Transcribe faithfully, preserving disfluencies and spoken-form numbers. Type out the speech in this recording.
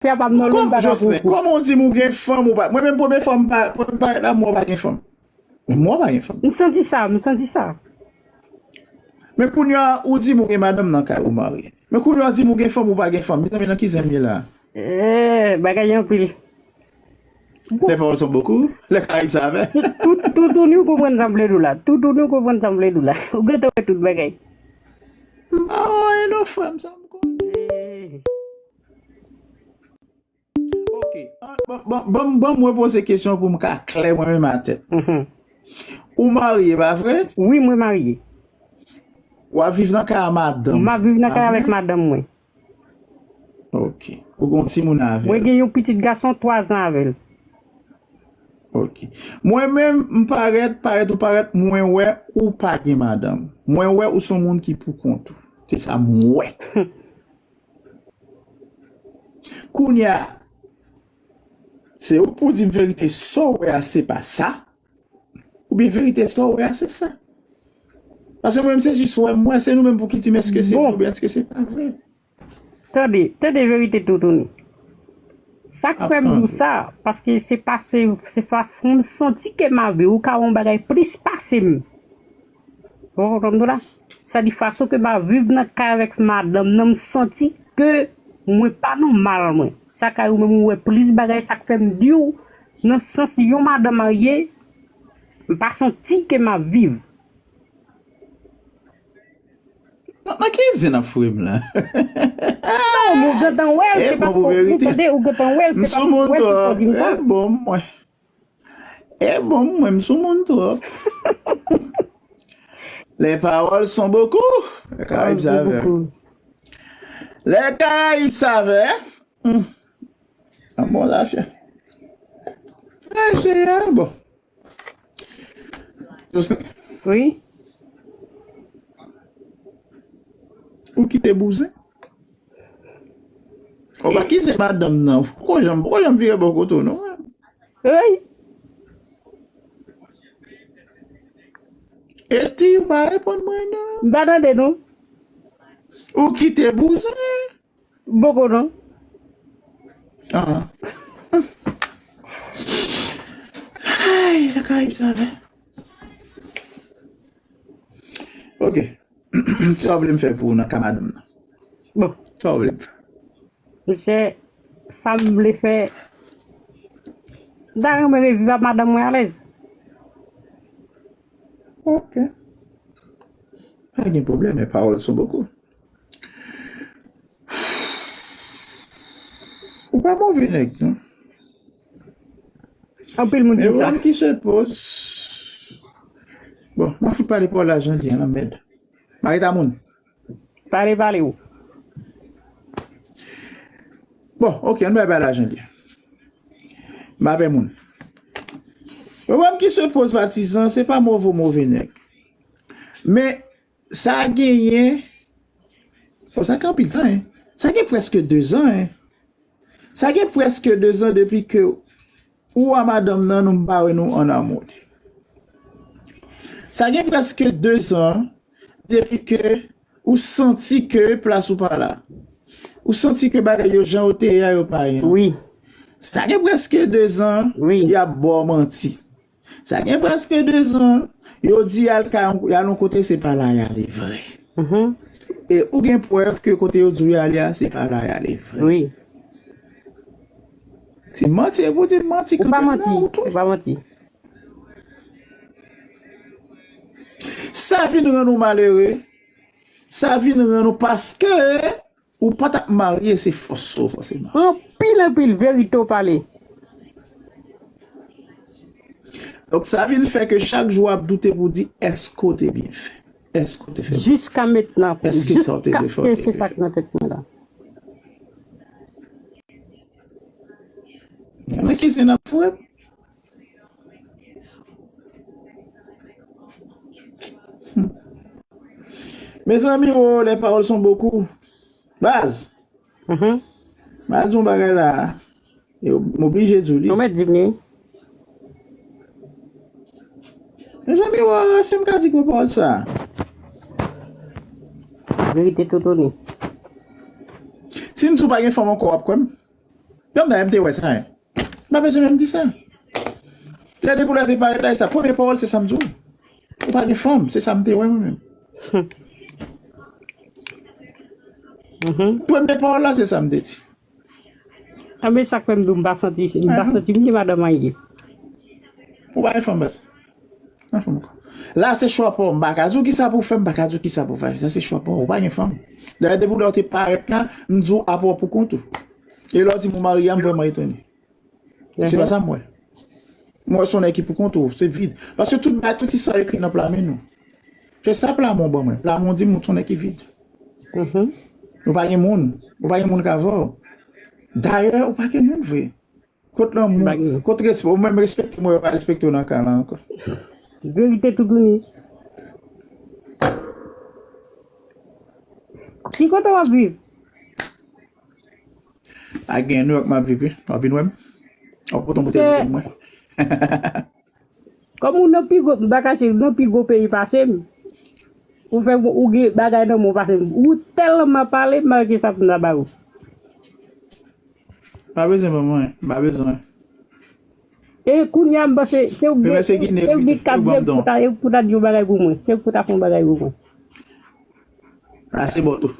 Fè pa m nan lwen pa ka Jocelyn, poko. Kòman w di m ou gen fanm ou pa? Mwen menm premye fwa m pa, premye parèt la, m wè w pa gen fanm. Men m wè w pa gen fanm. M santi sa, m santi sa. Men kounye a, ou di m ou gen madanm nan kay ou marye. Men kounye a, ou di m ou gen fanm ou pa gen fanm. Mezanmi, nan ki zen m ye la? Eh, bagay anpil. Bon. Les paroles sont beaucoup, les Caraïbes savent. Tout, tout, tout, toutouni ou konprann sa m vle di w la. Tout, toutouni ou konprann sa m vle di w la. Ou gentan wè tout bagay. M pa wè non frè m sa m konn. Eh. Ok. Ah, bon, bon, bon, bon, mwen poze kesyon pou m ka klè mwen menm a tèt. Mhm. Ou marye, pa vre? Wi, mwen marye. W ap viv nan kay a madanm. M ap viv nan kay avèk madanm mwen. Ok. Ou gon timoun avè l? Mwen gen yon pitit gason twa zan avè l. Ok. Mwen menm, m parèt, parèt ou parèt, mwen wè ou pa gen madanm. Mwen wè ou se yon moun ki pou kont ou. Se sa mwen wè. Kounye a, se ou k pou di m verite, sa w wè a, se pa sa. Oubyen verite, sa w wè a, se sa. Paske mwen menm, se jis wè m wè, se nou menm pou ki di m èske se vre oubyen èske se pa vre. Tande, tande verite toutouni. Sa k fè m di w sa, paske se pase, se fason m santi ke m ap viv, ou ka wè yon bagay plis pase m. Ou konprann m la? Sa di fason ke m ap viv nan kay avèk madanm nan, m santi ke mwen pa nòmal mwen. Sa kay ou menm ou wè plis bagay, sa k fè m di w, nan sans yon madanm marye, m pa santi ke m ap viv. Nan, nan ki zen n ap foure m la? Non, ou gentan wè l, se paske ou tande, ou gentan wè l, se paske ou wè l ki fè w di m sa. E bon, mwen. E bon, mwen, m sou moun twòp. Les paroles sont beaucoup. Les Caraïbes savent. Les Caraïbes savent. Hmm. An bon zafè. Ay, Seyè, bon. Wi. Ou kite bouzen? Ou pa kite madanm nan. Poko janm, poko janm vire bò kote w, non. Wi. Eti, ou pa reponn mwen, non. M pa tande, non. Ou kite bouzen? Boko, non. Ah. Ay, la Karayib sa fè. Ok. Sa w vle m fè pou ou nan ka madanm nan? Bon. Sa w vle m fè? Mesye, sa m vle fè, m ta renmen reviv ak madanm mwen alèz. Ok. Pa gen pwoblèm, men pawòl son boko. Ou pa move nèg, non. Anpil moun di sa. Men pwoblèm ki se poz. Bon, m ap fout pale pou lajan li an, lanmèd. Mari ta moun. Pale, pale ou. Bon, ok, ann bay bay lajan li. M pa pè moun. Pwoblèm ki se poz patizan, se pa move move nèg. Men, sa genyen, oh, sa gen anpil tan, hein. Sa gen prèske de zan, hein. Sa gen prèske de zan depi ke ou a madanm nan, nou pa wè nou an amoni. Sa gen prèske de zan depi ke ou santi ke plas ou pa la. Ou santi ke bagay yo jan yo te ye a yo pa ye. Wi. Sa gen prèske de zan, wi, y ap ba w manti. Sa gen prèske de zan, yo di y al ka, y al yon kote, se pa la y ale vre. Mhm. E ou gen prèv ke kote yo di w y ale a, se pa la y ale vre. Wi. Se manti, e pou di manti kanpe nan ou tou. Ou pa manti, ou pa manti. Sa vin rann ou malere. Sa vin rann ou paske ou pa t ap marye, se fòs ou fòseman. Anpil, anpil verite w pale. Donk, sa vin fè ke chak jou w ap doute pou di, èske w te byen fè? Èske w te fè byen? Jiska mentnan, èske sa w te dwe fè, w te dwe fè? Se sa k nan tèt mwen la. Nan ki zen n ap foure m? Mezanmi, oh, les paroles sont beaucoup. Baz. Mhm. Baz, yon bagay la. Yo, m oblije di w li. Ou mèt di m li. Mezanmi, oh, se m ka di gwo pawòl sa. Verite toutouni. Si m di w pa gen fanm ankò, w ap kwè m? Kòm dayè m te wè sa, hein. M pa bezwen menm di sa. Lè Depi w te parèt la, e sa, premye pawòl, se sa m di w. Ou pa gen fanm, se sa m te wè mwen menm. Premye pawòl la, se sa m te di. A, men sa k fè m di w m pa santi, m pa santi m gen madanm anyen. Ou pa gen fanm, baz. Nan fanm ankò. La, se chwa pa w. M pa ka di w kisa pou w fè, m pa ka di w kisa pou w fè. Sa, se chwa pa w. Ou pa gen fanm. Dayè, depi lè w te parèt la, m di w apre w pou kont ou. E lè w di m ou marye a, m vrèman etone. Se pa sa m wè. M wè se yon nèg ki pou kont ou, se vid. Paske tout bagay, tout istwa ekri nan pla men nou. Se sa pla men w ban mwen. Pla men w di m ou se yon nèg ki vid. Ou pa gen moun. Ou pa gen moun k avè w. Dayè, ou pa gen moun vre. Kot lanmou? Kot respè? Ou menm respekte mwen, yo pa respekte w nan kay la ankò. Verite toutouni. Ki kote w ap viv? A gen New York m ap viv, wi. W ap vin wè m? W ap pote yon boutèy diri pou mwen? Kòm ou nan pi gwo, m pa kache, nan pi gwo peyi pase m. Ou fè, ou gen bagay nan men w pase m. Ou tèlman pale, m pa gen sa pou m ta ba ou. Pa bezwen ban mwen, pa bezwen. E kounye a, m panse, se ou ki gen kab pou ta, pou ta di yon bagay pou mwen. Se ou ki pou ta fè yon bagay pou mwen. Rase bò tou.